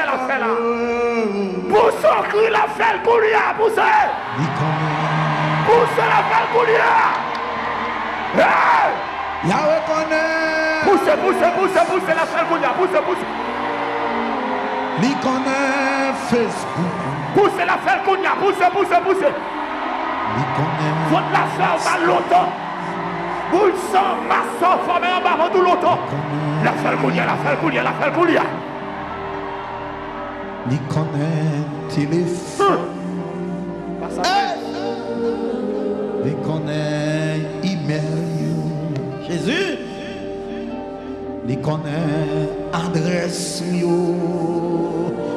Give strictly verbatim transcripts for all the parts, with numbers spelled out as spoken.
l ap fè la. Pouse yon kri, l ap fè l kounye a, pouse. Li konnen. Pouse, l ap fè l kounye a. Hey! Yahweh konnen. Pouse, pouse, pouse, pouse, l ap fè l kounye a, pouse, pouse. Li konnen Facebook. Pouse, l ap fè l kounye a, pouse, pouse, pouse. Li konnen. Vant la fè w mal lontan. Boul san mas sa w fòme anba vant ou lontan. L ap fè l kounye a, l ap fè l kounye a, l ap fè l kounye a. Li konnen telefòn. Hey! Li konnen imèl yo. Jezi! Li konnen adrès m yo.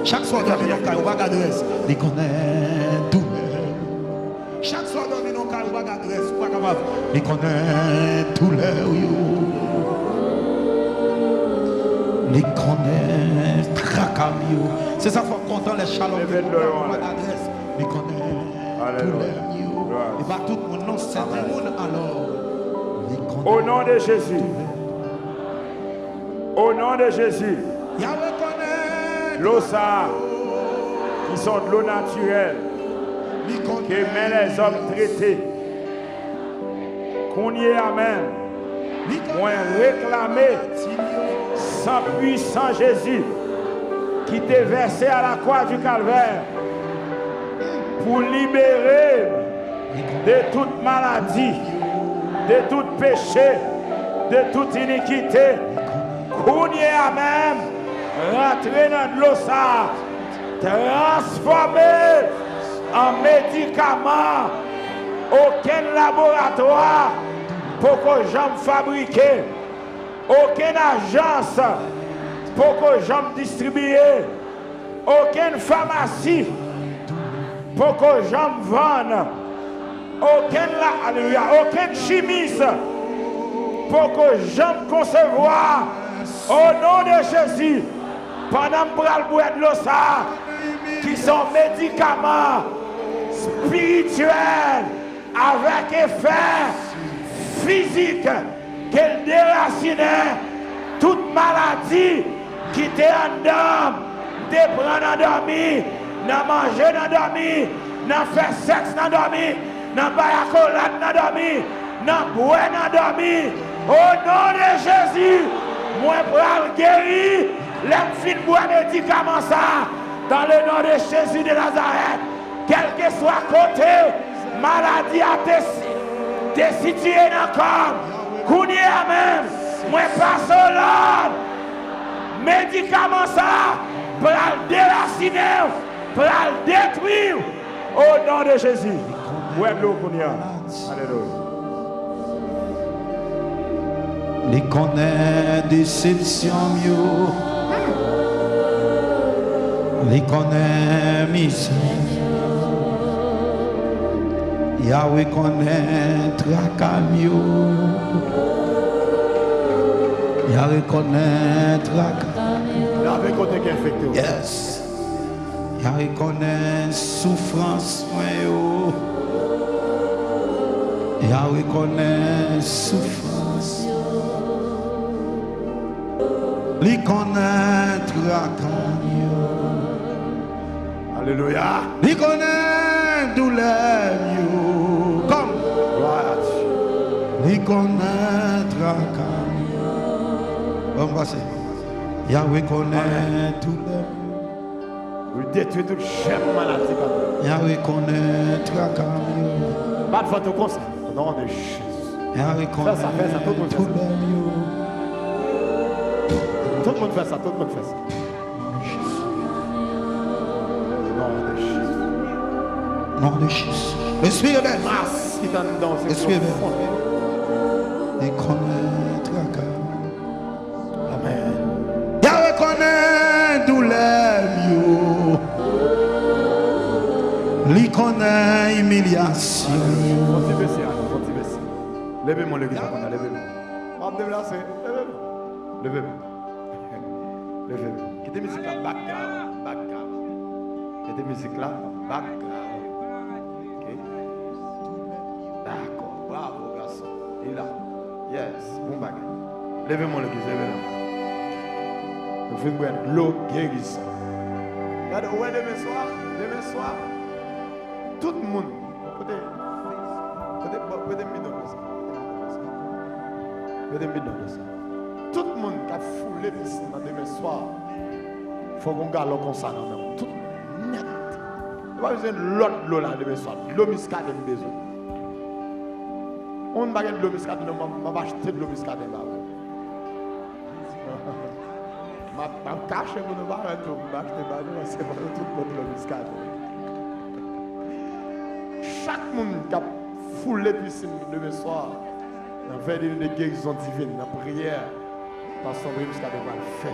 Chak swa w dòmi nan kay, ou pa gen adrès. Li konnen doulè. Chak swa w dòmi nan kay, ou pa gen adrès, ou pa kapab. Li konnen doulè w yo. Li konnen traka m yo. Se sa fè w kontan lè Shalom vin pou w, ou pa gen adrès. Li konnen doulè m yo. E pa tout moun non, sèten moun alò. Li konnen. O non de Jezi. O non de Jezi. Dlo sa a, ki se yon dlo natirèl, ke men lèzòm trete, kounye a menm, mwen reklame san pwisan Jezi ki te vèse a la kwa di Kalvè pou libere m de tout maladi, de tout peche, de tout inikite. Kounye a menm, rantre nan dlo sa a, transfòme l an medikaman okenn laboratwa poko janm fabrike, okenn ajans poko janm distribiye, okenn famasi poko janm vann, okenn la, alelouya, okenn chimis poko janm konsevwa, o non de Jezi, pandan m pral bwè dlo sa a, ki se yon medikaman espirityèl avèk efè fizik, ke l derasinen tout maladi ki te anndan m, m te pran nan dòmi, nan manje nan dòmi, nan fè sèks nan dòmi, nan bay akolad nan dòmi, nan bwè nan dòmi. O non de Jezi, mwen pral geri lè m fin bwè medikaman sa a, dans le nom de Jésus de Nazareth. Kèlkeswa kote maladi a te, te sitiye nan kò m, kounye a menm, mwen pase w lòd. Medikaman sa a pral derasinen w, pral detwi w. O non de Jezi. Bwè dlo kounye a. Alelouya. Li konnen desepsyon m yo. Li konnen mizè m yo. Yahweh konnen traka m yo. Yahweh konnen traka m yo. Lave kote ki enfekte w. Yes. Yahweh konnen soufrans mwen yo. Yahweh konnen soufrans yo. Li konnen traka m yo. Alelouya. Li konnen doulè m yo. Kòm. Glwa a Dye. Li konnen traka m yo. Bon, pase. Yahweh konnen doulè m yo. Ou detwi tout jèm maladi, papa. Yahweh konnen traka m yo. Bat vant ou konsa. O non de Jezi. Yahweh konnen doulè m yo. Tout moun fè sa, tout moun fè sa. O non de Jezi. Non de Jezi. Lespri rebèl. Mas ki t anndan w, se Lespri rebèl. Li konnen traka m yo. Amèn. Yahweh konnen doulè m yo. Li konnen imilyasyon m yo. Fò ti bese, fò ti bese. Leve men w legliz la kounye a, leve men w. W ap deplase, leve men w. Leve men w. Leve men w. Kite mizik la background, background. Kite mizik la background. Ok. Dakò. Bravo, gason. Li la. Yes. Bon bagay. Leve men w legliz, leve men w. Nou fin bwè dlo gerizon. Gade, ou wè demen swa, demen swa, tout moun, kote, kote, kote m bidon dlo sa, kote m bidon dlo sa, kote m bidon dlo sa. Tout moun k ap foule pisin nan demen swa, fòk yon galon konsa nan men w. Tout moun nèt. Ou pa bezwen lòt dlo la demen swa. Dlo miskaden m bezwen. Moun pa gen dlo miskaden, non, m ap, m ap achte dlo miskaden ba ou. M ap, m ap kache pou nou pa wè tou, m achte ba nou, se pa nou tout bon dlo miskaden. Chak moun k ap foule pisin demen swa, nan vèdini de gerizon divin, nan priyè, Pastè André Muscadin pral fè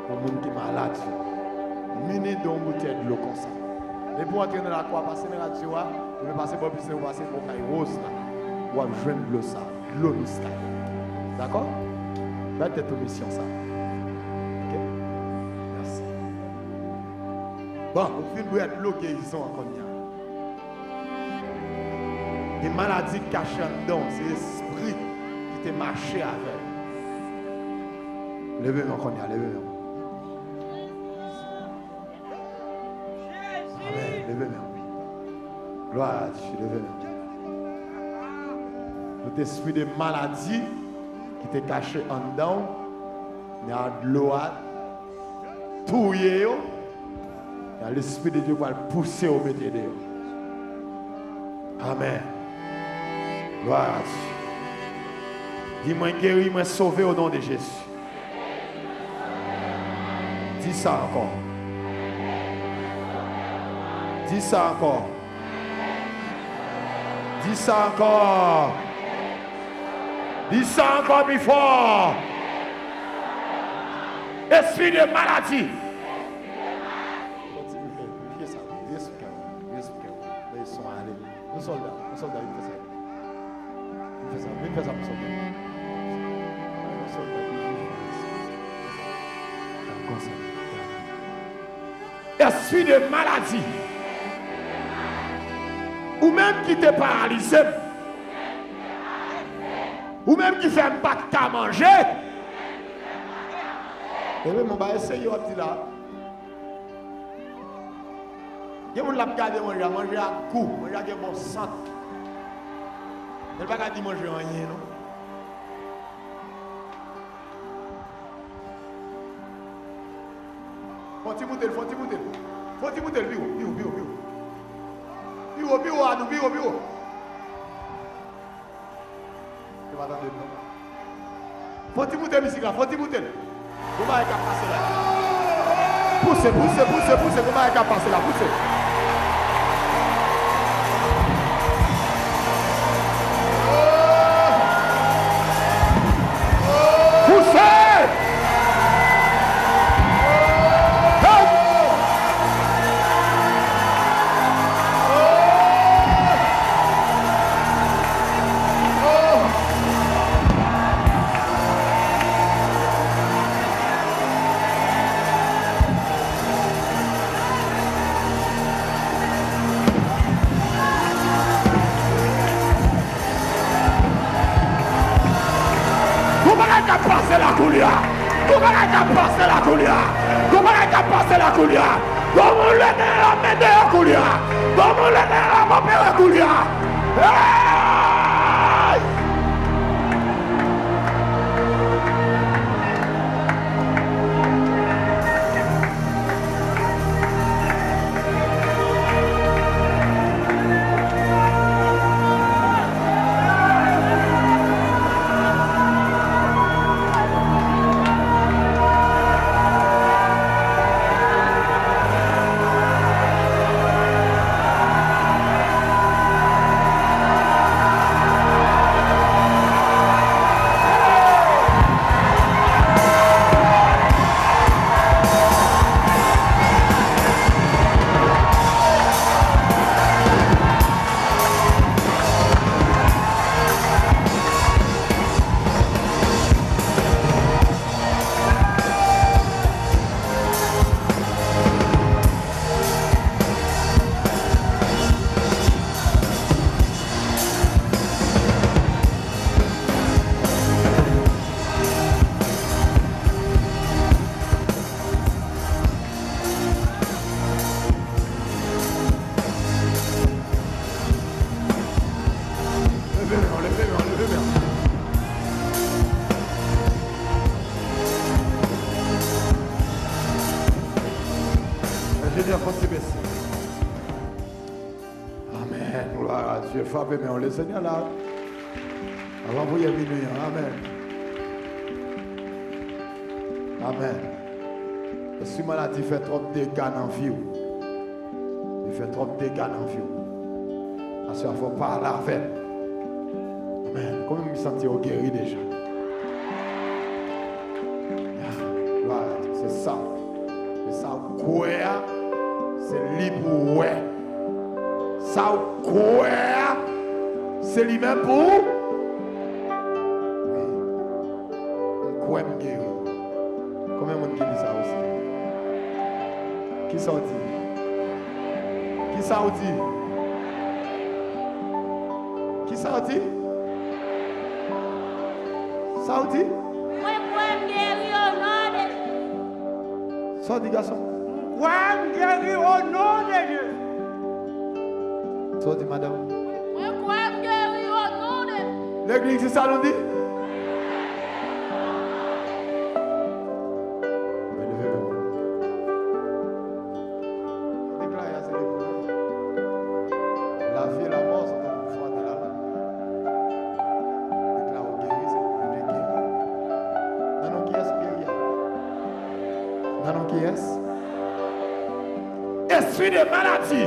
pou moun ki malad yo. Mini de yon boutèy dlo konsa. Depi w antre nan lakou a, pase nan radyo a, oubyen pase bò pisin, ou pase bò kay Woz la, w ap jwenn dlo sa, dlo Muscadin. Dakò? Bay tèt ou misyon sa. Oke? Mèsi. Bon, ou fin bwè dlo gerizon an kounye a. Gen maladi k kache anndan w, se espri ki te mache avè l. Leve men w kounye a, leve men w. Amèn, leve men w. Glwa a Dye, leve men w. Tout espri de maladi ki te kache anndan w, nan dlo a, touye yo, nan Lespri de Dye pral pouse yo mete deyò. Amèn. Glwa a Dye. Di, mwen geri, mwen sove o non de Jezi. Di sa ankò. Di sa ankò. Di sa ankò. Di sa ankò pi fò. Espri de maladi. Kontinye, vye sa, vye sou kè w, vye sou kè w. Lè son ale. Yon sòlda, yon sòlda, vin fè sa. Vin fè sa, vin fè sa pou sòlda. Yon sòlda, vin fè sa. Konsa. Espri de maladi. Ou menm ki te paralize m. Ou menm ki fè m pa t ka manje. Ebyen, mwen ba eseye w ap di la. Gen moun l ap gade manje a, manje a gou, manje a gen bon sant. Men l pa ka di manje anyen, non. Fon ti boutel, fon ti boutel. Fon ti boutel, pi wo, pi wo, pi wo, pi wo. Pi wo, pi wo, Anou, pi wo, pi wo. Yo pa tande m, non. Fon ti boutel mizik la, fon ti boutel. Gon bagay k ap pase la. Pouse, pouse, pouse, pouse, gon bagay k ap pase la, pouse. Pouse! Hey! Gon bagay k ap pase la koulye a. Gon bagay k ap pase la koulye a. Gon bagay k ap pase la koulye a. Gon moun leve la men deyò koulye a. Gon moun leve la men opere koulye a. Hey! Senyè, fò ti mèsi. Amèn. Glwa a Dye. Frape men w, Lesenyè la. Avan priyè minui an. Amèn. Amèn. E si maladi fè twòp dega nan vi w? Li fè twòp dega nan vi w. Aswè a, fò w pale avè l. Amèn. Konbyen moun ki santi yo geri deja? Glwa a Dye. Se sa. Se sa w kwè a, se li pou w wè. Sa w kwè a, se li menm pou w. Wi. M kwè m geri. Konbyen moun ki di sa osi? Kisa w di? Kisa w di? Kisa w di? Sa w di? Mwen kwè m geri o non de Jezi. Sa w di, gason? M kwè m geri o non de Jezi. Sa w di, madanm? Mwen kwè m geri o non de Jezi. Legliz, se sa nou di? Deklare a se li pou mwen. Lavi e lamò se nan pouvwa de la lang. Deklare w geri, se pou Bondye geri. Nan non kiyès ou geri a? Nan non kiyès? Espri de maladi,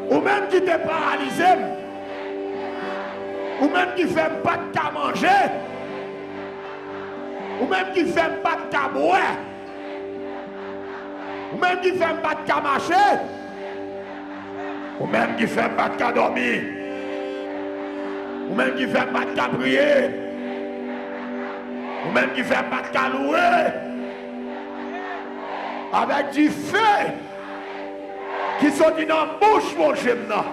ou menm ki te paralize m, ou menm ki fè m pa t ka manje, ou menm ki fè m pa t ka bwè, ou menm ki fè m pa t ka mache, ou menm ki fè m pa t ka dòmi, ou menm ki fè m pa t ka priye, ou menm ki fè m pa t ka louwe, avèk dife ki soti nan bouch Bondye m nan.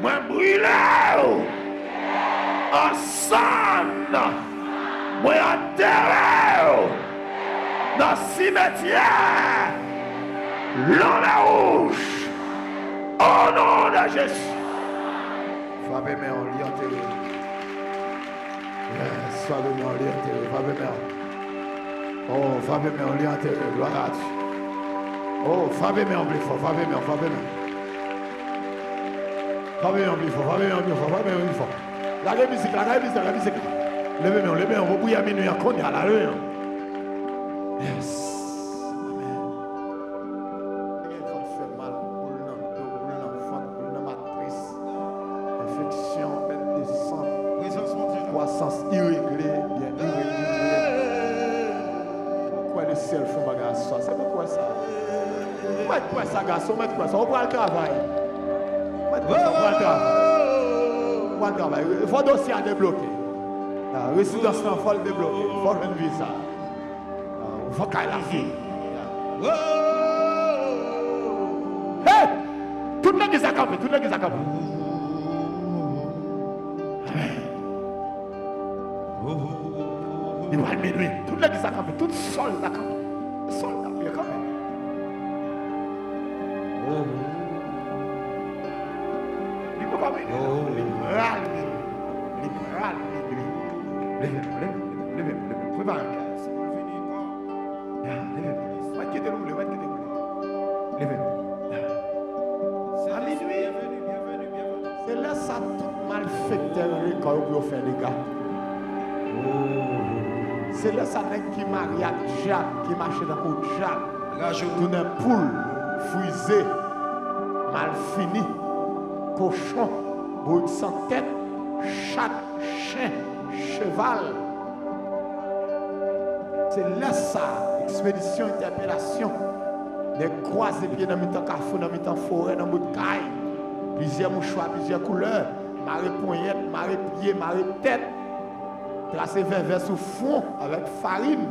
Mwen brile w an sann. Mwen antere w nan simetyè lanmè wouj. O non de Jezi. Frape men w, li antere. Yes, frape men w, li antere, frape men w. Oh, frape men w, li antere, glwa a Dye. Oh, frape men w pli fò, frape men w, frape men w. Frape men w pli fò, frape men w pli fò, frape men w pli fò. Lage mizik la, lage mizik la, lage mizik la. Leve men w, leve men w, pou priyè minui an kounye a la, leve men w. Yes. Amen. Gen vant fè mal, boul nan do, boul nan vant, boul nan matris, enfeksyon, pèt de san, kwasans iregle, byen iregilye. Mwen kwè le syèl fè yon bagay aswè. Se mwen kwè sa. Mwen kwè sa, gason, mwen kwè sa. Ou pral travay. Mwen kwè sa, ou pral travay. Ou pral travay. Fò dosye a debloke. Ah, rezidans lan, fò l debloke. Fò w jwenn viza. Van kay la fini. Hey! Tout legliz la kanpe, tout legliz la kanpe. Amen. Li pral minui. Tout legliz la kanpe, tout sòl la kanpe. Sòl la byen kanpe. Li poko minui. Li pral minui. Li pral minui. Leve, leve, leve, leve. Prepare kè. Ya, leve. Mwen kite l woule, mwen kite l woule. Leve. Ya. A minui. Se lè sa tout malfektè rele kò yo pou yo fè dega. Se lè sa nèg ki marye ak dyab, ki mache tankou dyab, tounen poul, frize, malfini, kochon, bourik san tèt, chat, chen, cheval. Se lè sa, ekspedisyon, entèpelasyon, nèg kwaze pye nan mitan kafou, nan mitan forè, nan bout kay, plizyè mouchwa, plizyè koulè, mare ponyèt, mare pye, mare tèt, trase vèvè sou fwon avèk farin,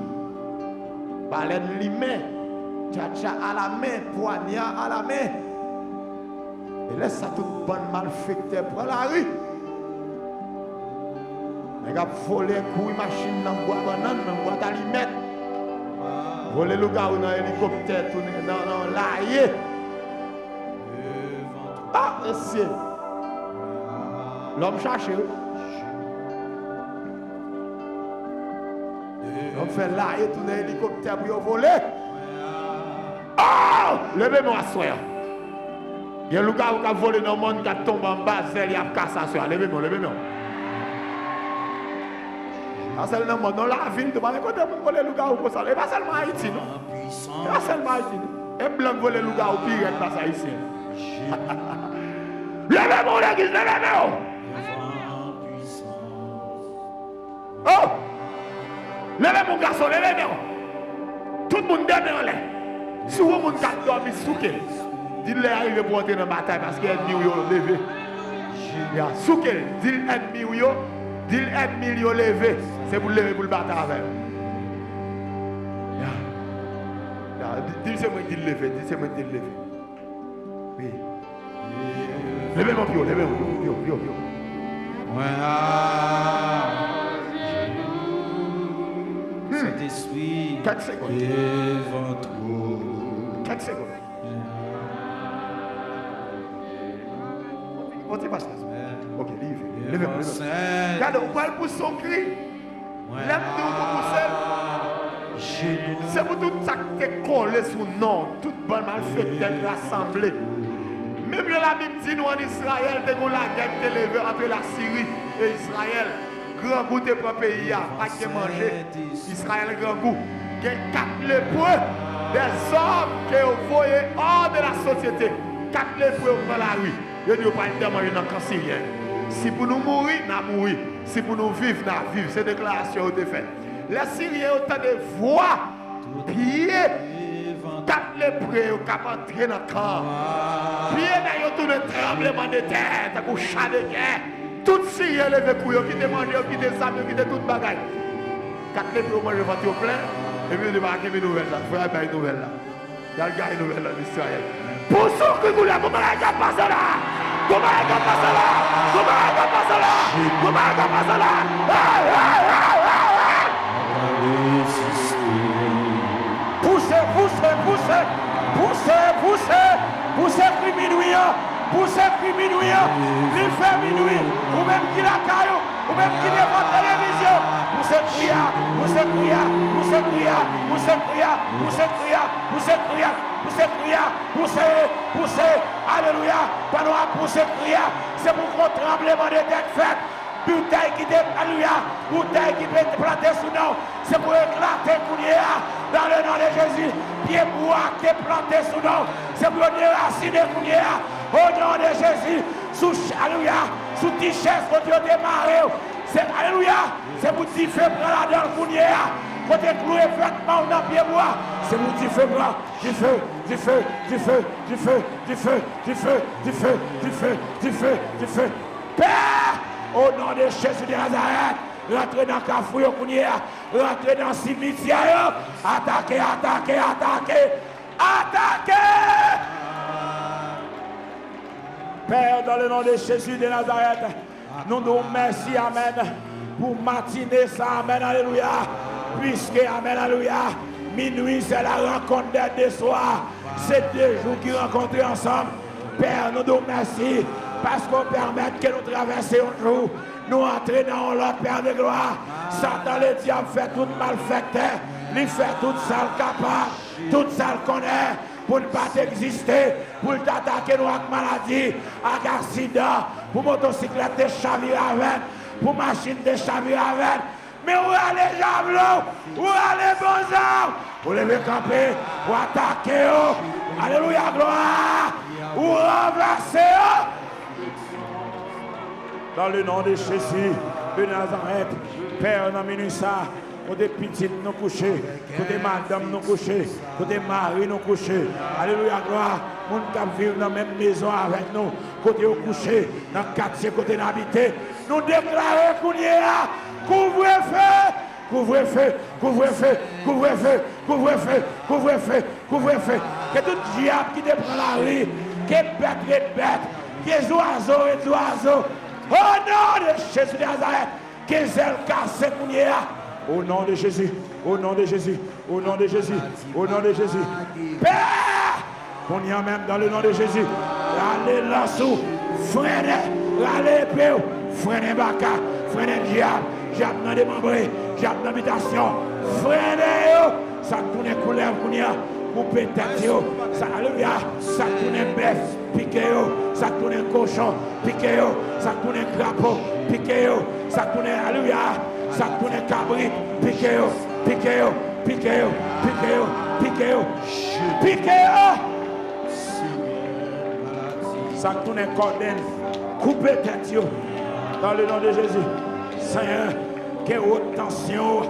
balèn limen, tchatcha alamen, pwanya alamen. E lè sa tout bann malfektè pran lari. Nèg ap vole, kouri machin nan bwa bannann, nan bwat alimèt. Vole lougawou nan elikoptè, tounen nan, nan laye. Ah, mesye. Lòm chache, wi. Lòm fè laye, tounen elikoptè pou yo vole. Leve men w aswè a. Gen lougawou k ap vole nan mòn, k ap tonbe anba zèl, y ap kase aswè a. Leve men w, leve men w. Pa sèl nan mòn, nan lavil tou, pa gen kote moun vole lougawou konsa. E pa sèlman Ayiti, non. E pa sèlman Ayiti, non. E blan k vole lougawou pi rèd pase Ayisyen. Leve men w, legliz, leve men w. Oh! Leve men w, gason, leve men w. Tout moun, de men anlè. Si w wè yon moun k ap dòmi, souke l. Di l lè a rive pou w antre nan batay, paske ènmi w yo leve. Ya, souke l. Di l ènmi w yo, di l ènmi l yo leve. Se pou l leve pou l batay avè yo. Ya. Ya, di, di l se mwen ki di l leve, di l se mwen ki di l leve. Wi. Leve men w pi wo, leve men w pi wo, pi wo, pi wo. Mwen ajenou, hmm, Sentespri, kèk segonn, devan twòn. Kèk segonn. Bon, ti pasyans. Ok, li rive. Leve men w, leve men w. Gade, ou pral pouse yon kri. Lè m di w pou pouse l, se pou tout sa k te kole sou non w, tout bann malfektè k rasanble. Menm jan Labib di nou ann Izrayèl, te gen yon lagè ki te leve ant Lasiri e Izrayèl. Grangou te pran peyi a, pa t gen manje. Izrayèl grangou. Gen kat lepre, dèzòm ke yo voye hors de la société. Kat lepre yo pran lari. Yo di yo pral fè manje nan kan siryen. Si pou nou mouri, n a mouri. Si pou nou viv, n a viv. Se deklarasyon yo te fè. Lè siryen yo tande vwa pye kat lepre yo k ap antre nan kan an, pye nèg yo tounen tranblemanntè, tankou cha de gè. Tout siryen leve kou yo, kite manje yo, kite zam yo, kite tout bagay. Kat lepre yo manje vant yo plen, epi yo di pa kenbe nouvèl la. Frè a bay nouvèl la. Y al gaye nouvèl nan Izrayèl. Pouse yon kri koulye a, gon bagay k ap pase la! Gon bagay k ap pase la! Gon bagay k ap pase la! Gon bagay k ap pase la! Hey, hey, hey, hey, hey! Pouse, pouse, pouse! Pouse, pouse! Pouse kri minwi an! Pouse kri minwi an! Li fè minwi! Ou menm ki lakay ou! Ou menm ki devan televizyon, pouse kri a, pouse kri a, pouse kri a, pouse kri a, pouse kri a, pouse kri a, pouse kri a, pouse, pouse, alelouya, pandan w ap pouse kri a, se pou gon tranblemanntè k fèt, boutèy ki te, alelouya, boutèy ki te plante sou non w, se pou eklate kounye a, dans le nom de Jésus, pye bwa ki te plante sou non w, se pou yo derasine kounye a, au nom de Jésus, sou, alelouya, sou ti chèz kote yo te mare w, Se, alelouya, se pou dife pran ladan l kounye a. Kote klou e vètman w nan pye bwa, se pou dife pran. Dife, dife, dife, dife, dife, dife, dife, dife, dife, dife, dife. Pè, o non de Jezi de Nazarèt, rantre nan kafou yo kounye a. Rantre nan simityè yo. Atake, atake, atake. Atake! Pè, dans le nom de Jésus de Nazareth, nou di w mèsi, amèn, pou matine sa, amèn, alelouya. Puiske, amèn, alelouya, minuit c'est la rencontre des deux soirs. Se de jou ki rankontre ansanm. Pè, nou di w mèsi paske w pèmèt ke nou travèse yon jou, nou antre nan yon lòt, Pè de glwa. Satan ledyab fè tout malfèktè, li fè tout sa l kapab, tout sa l konnen, pou n pa t egziste, pou l t atake nou ak maladi, ak aksidan, pou motosiklèt te chavire avè n, pou machin te chavire avè n. Men ou rale javelin w, ou rale bonzan w, ou leve kanpe, ou atake yo. Alelouya, glwa! Ou ranvèse yo. Dans le nom de Jésus de Nazareth, Pè, nan minui sa, kote pitit nou kouche, kote madanm nou kouche, kote mari nou kouche. Alelouya, glwa. Moun k ap viv nan menm mezon avèk nou, kote yo kouche, nan katye kote n abite, nou deklare kounye a, kouvrefe, kouvrefe, kouvrefe, kouvrefe, kouvrefe, kouvrefe, kouvrefe. Ke tout dyab ki te pran lari, ke bèt ret bèt, ke zwazo ret zwazo. O non de Jezi de Nazarèt, ke zèl kase kounye a. O non de Jezi, o non de Jezi, o non de Jezi, o non de Jezi. Pè! Kounye a menm, dans le nom de Jésus, rale lans ou, frennen, rale epe w, frennen baka, frennen dyab, dyab nan demanbre, dyab nan bitasyon, frennen yo. Sa k tounen koulèv kounye a, Koupe tèt yo. Sa, alelouya. Sa k tounen bèf, pike yo. Sa k tounen kochon, pike yo. Sa k tounen krapo, pike yo. Sa k tounen, alelouya. Sa k tounen kabrit, pike yo. Pike yo. Pike yo. Pike yo. Pike yo. Pike yo. Sa k tounen kòdenn, koupe tèt yo. Dans le nom de Jésus. Senyè, ke wot tansyon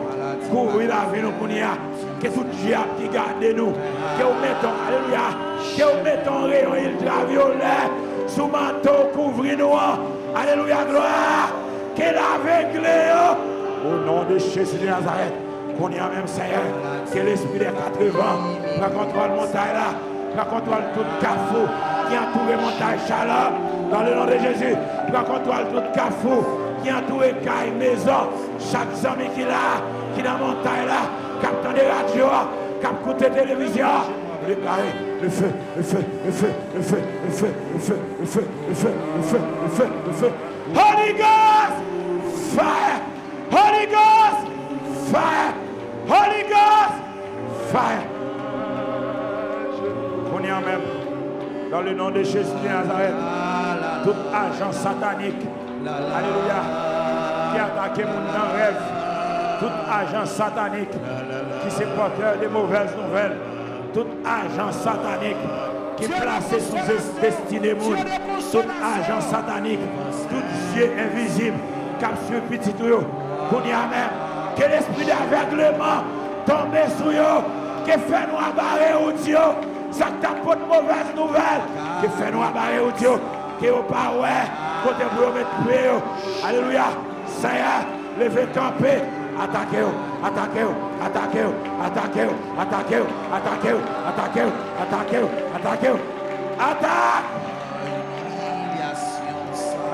kouvri lavi nou kounye a. Ke tout dyab ki gade nou, ke w mete, alelouya, ke w mete yon reyon iltravyolè sou manto w kouvri nou an. Alelouya, glwa. Ke l avegle yo. O non de Jezi de Nazarèt. Kounye a menm, Senyè, ke lespri dè katrevan pran kontwòl montay la. Pran kontwòl tout kafou ki antoure montay Chalòp, dans le nom de Jésus. Pran kontwòl tout kafou ki antoure kay, mezon, chak zanmi ki la, ki nan montay la, k ap tande radyo a, k ap koute televizyon an. Deklare le feu, le feu, le feu, le feu, le feu, le feu, le feu, le feu, le feu, le feu, le feu, le feu, le feu. Holy Ghost! Fire! Holy Ghost! Fire! Holy Ghost! Fire! Kounye a menm, dans le nom de Jésus de Nazareth, tout ajan satanik, alelouya, ki atake moun nan rèv, tout ajan satanik ki se pòtè de movèz nouvèl, tout ajan satanik ki plase sou destine moun, tout ajan satanik, tout zye envizib k ap swiv pitit ou yo, kounye a menm, ke lespri davègleman tonbe sou yo, ke fènwa bare wout yo, sa k t ap pot movèz nouvèl, ke fènwa bare wout yo, ke yo pa wè kote pou yo met pye yo. Alelouya! Senyè, leve kanpe, atake yo, atake yo, atake yo, atake yo, atake yo, atake yo, atake yo, atake yo, atake yo, atake yo. Atak!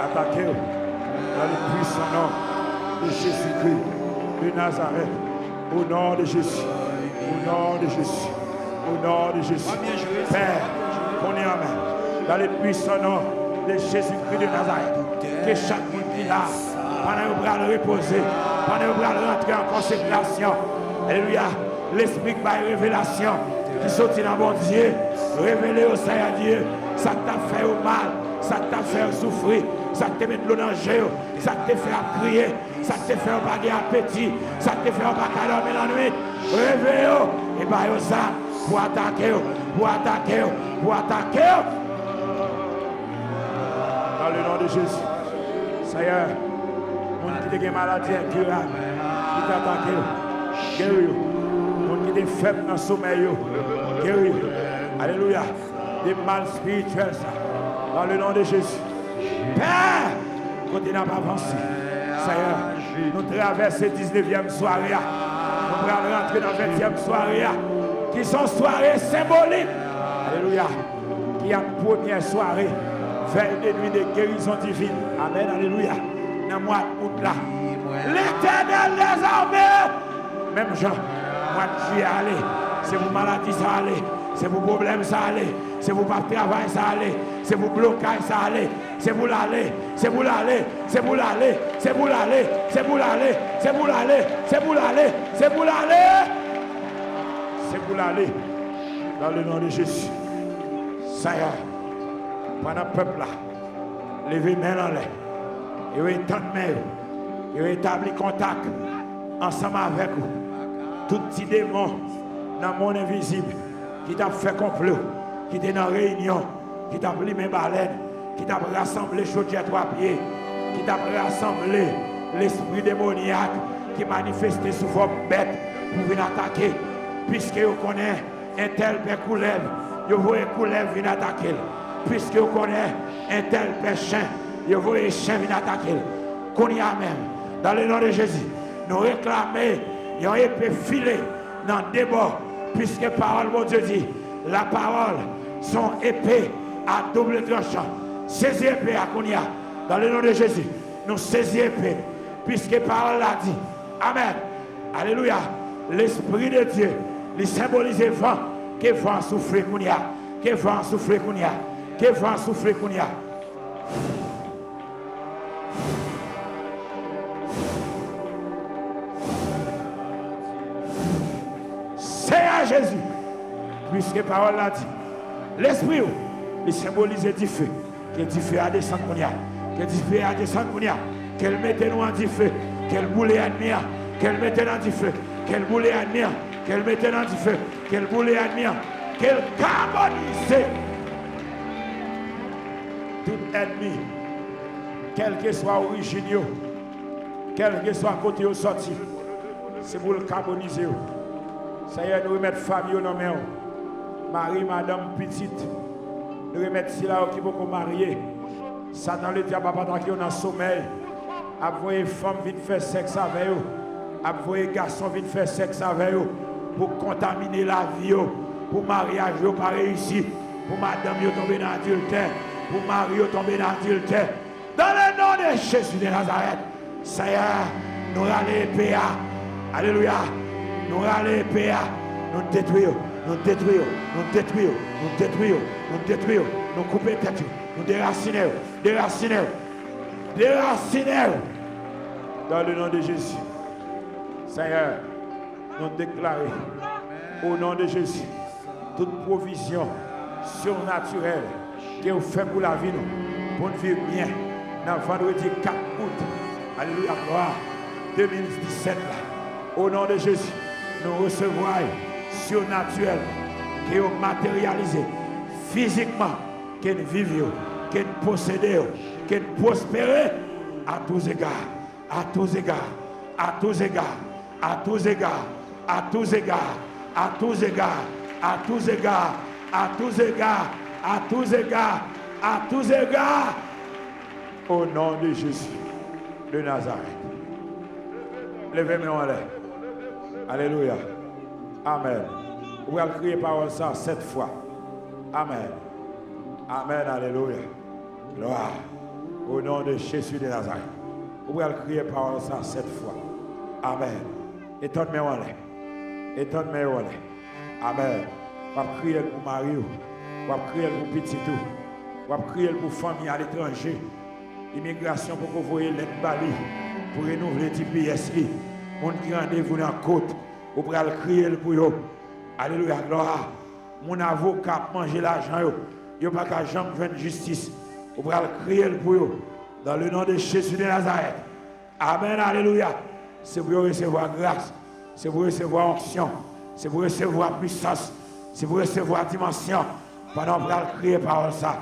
Atake yo dans le puissant nom de Jésus-Christ de Nazareth. Au nom de Jésus. Au nom de Jésus. Au nom de Jésus. Pè, kounye a menm, dans le puissant nom de Jésus-Christ de Nazareth, ke chak moun ki la, pandan yo pral repoze, pandan yo pral rantre an konsekrasyon, alelouya, lespri k bay revelasyon ki soti nan Bondye, revele yo, Senyè Dye, sa k t ap fè yo mal, sa k t ap fè yo soufri, sa k te met dlo nan je yo, sa k te fè y ap kriye, sa k te fè yo pa gen apeti, sa k te fè yo pa ka dòmi lannwit. Leve yo e ba yo zam pou atake yo, pou atake yo, pou atake yo. Dans le nom de Jésus. Senyè, moun ki te gen maladi enkirab ki te atake yo, geri yo. Moun ki te fèb nan somèy yo, geri yo. Alelouya. De mal espirityèl sa. Dans le nom de Jésus. Pè, kote n ap avanse, Senyè, nou travèse diznevyèm sware a. Nou pral rantre nan ventyèm sware a, ki se yon sware senbolik. Alelouya. Ki ap premyè sware vèy de nwi de gerizon divin. Amèn, alelouya. Nan mwa out la. Letènèl dèzame! Menm jan, mwa jiyè ale, se pou maladi sa ale, se pou pwoblèm sa ale, se pou pa travay sa ale, se pou blokaj sa ale, se pou l ale, se pou l ale, se pou l ale, se pou l ale, se pou l ale, se pou l ale, se pou l ale, se pou l ale, se pou l ale. Dans le nom de Jésus. Senyè, pandan pèp la leve men l anlè, yo etann men yo, yo etabli kontak ansanm avèk ou. Tout ti demon nan mond envizib ki t ap fè konplo, ki te nan reyinyon, ki t ap limen balèn, ki t ap rasanble chodyè twa pye, ki t ap rasanble lespri demonyak ki manifeste sou fòm bèt pou vin atake, piske yo konnen entèl pè koulèv, yo voye koulèv vin atake l. Piske yo konnen entèl pè chen, yo voye chen vin atake l. Kounye a menm, dans le nom de Jésus, nou reklame yon epe file nan de bò, piske pawòl Bondye di, lapawòl se yon epe a double tranchan. Sezi epe a kounye a, dans le nom de Jésus, nou sezi epe, piske pawòl la di, amèn. Alelouya. Lespri de Dye, li senbolize van. Ke van an soufle kounye a. Ke van an soufle kounye a. Ke van an soufle kounye a. Senyè Jezi. Piske pawòl la di, lespri w, li senbolize dife. Ke dife a desann kounye a. Ke dife a desann kounye a. Ke l mete nou an dife. Ke l boule ènmi an. Ke l mete nan dife. Ke l boule ènmi an. Ke l mete nan dife. Ke l boule ènmi an. Ke l kabonize tout ènmi, kèlkeswa orijin yo, kèlkeswa kote yo sòti, se pou l kabonize yo. Senyè, nou remèt fanmi yo nan men w. Mari, madanm, pitit. Nou remèt sila yo ki poko marye. Satan, ledyab, ap atake yo nan somèy. Ap voye fanm vin fè sèks avè yo. Ap voye gason vin fè sèks avè yo. Pou kontamine lavi yo. Pou maryaj yo pa reyisi. Pou madanm yo tonbe nan adiltè. Pou mari yo tonbe nan adiltè. Dans le nom de Jésus de Nazareth, Senyè, nou rale epe a. Alelouya. Nou rale epe a. Nou detwi yo. Nou detwi yo. Nou detwi yo. Nou detwi yo. Nou detwi yo. Nou koupe tèt yo. Nou derasine yo. Derasine yo. Derasine yo. Dans le nom de Jésus. Senyè, nou deklare, o non de Jezi, tout pwovizyon sirnatirèl ke w fè pou lavi nou, pou n viv byen nan vandredi kat out, alelouya, glwa, de mil disèt la. O non de Jezi, nou resevwa l sirnatirèl, ke yo materyalize fizikman, ke n viv yo, ke n posede yo, ke n pwospere à tous égards. À tous égards, à tous égards, à tous égards, à tous égards, à tous égards, à tous égards, à tous égards, à tous égards, à tous égards, au nom de Jésus de Nazareth. Leve men w anlè. Alelouya. Amèn. Ou pral kriye pawòl sa sèt fwa. Amèn. Amèn. Alelouya. Glwa. Au nom de Jésus de Nazareth. Ou pral kriye pawòl sa sèt fwa. Amèn. Etann men w anlè. Etann men w anlè. Amèn. W ap kriye l pou mari w. W ap kriye l pou pitit ou. W ap kriye l pou fanmi aletranje. Imigrasyon poko voye lèt ba li pou renouvle T P S li. Moun ki randevou nan kot, ou pral kriye l pou yo. Alelouya, glwa. Moun avoka ap manje lajan yo, yo pa ka janm jwenn jistis. Ou pral kriye l pou yo. Dans le nom de Jésus de Nazareth. Amèn, alelouya. Se pou yo resevwa gras. Se pou yo resevwa onksyon. Se pou yo resevwa pwisans. Se pou yo resevwa dimansyon. Pandan w pral kriye pawòl sa.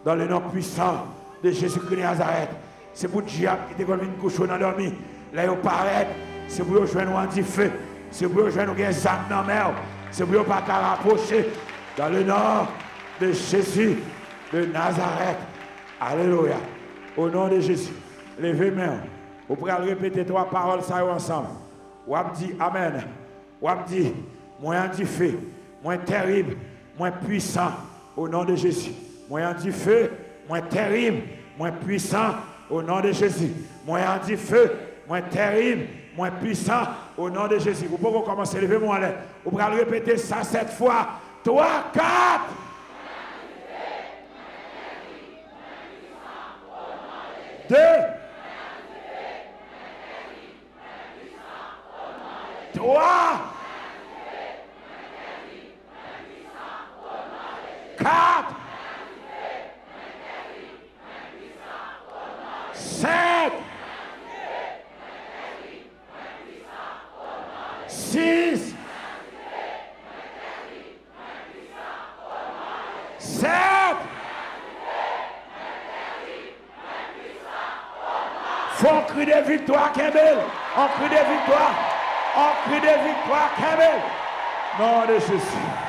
Dans le nom puissant de Jésus-Christ de Nazareth. Se pou dyab ki te konn vin kouche w nan dòmi, lè yo parèt, se pou yo jwenn ou an dife. Se pou yo jwenn ou gen zam nan men w. Se pou yo pa ka rapwoche. Dans le nom de Jésus de Nazareth. Alelouya. Au nom de Jésus. Leve men w. Ou pral repete twa pawòl sa yo ansanm. W ap di, amèn. W ap di, mwen an dife, mwen tèrib, mwen pwisan, o non de Jezi. Mwen an dife, mwen tèrib, mwen pwisan, o non de Jezi. Mwen an dife, mwen tèrib, mwen pwisan, o non de Jezi. Ou poko kòmanse, leve men w anlè. Ou pral repete sa sèt fwa. Twa, kat. De. Twa. Kat. Senk. Sis. Sèt. Fè yon kri de viktwa, kenbe l. Yon kri de viktwa. Yon kri de viktwa, kenbe l. Non de Jezi.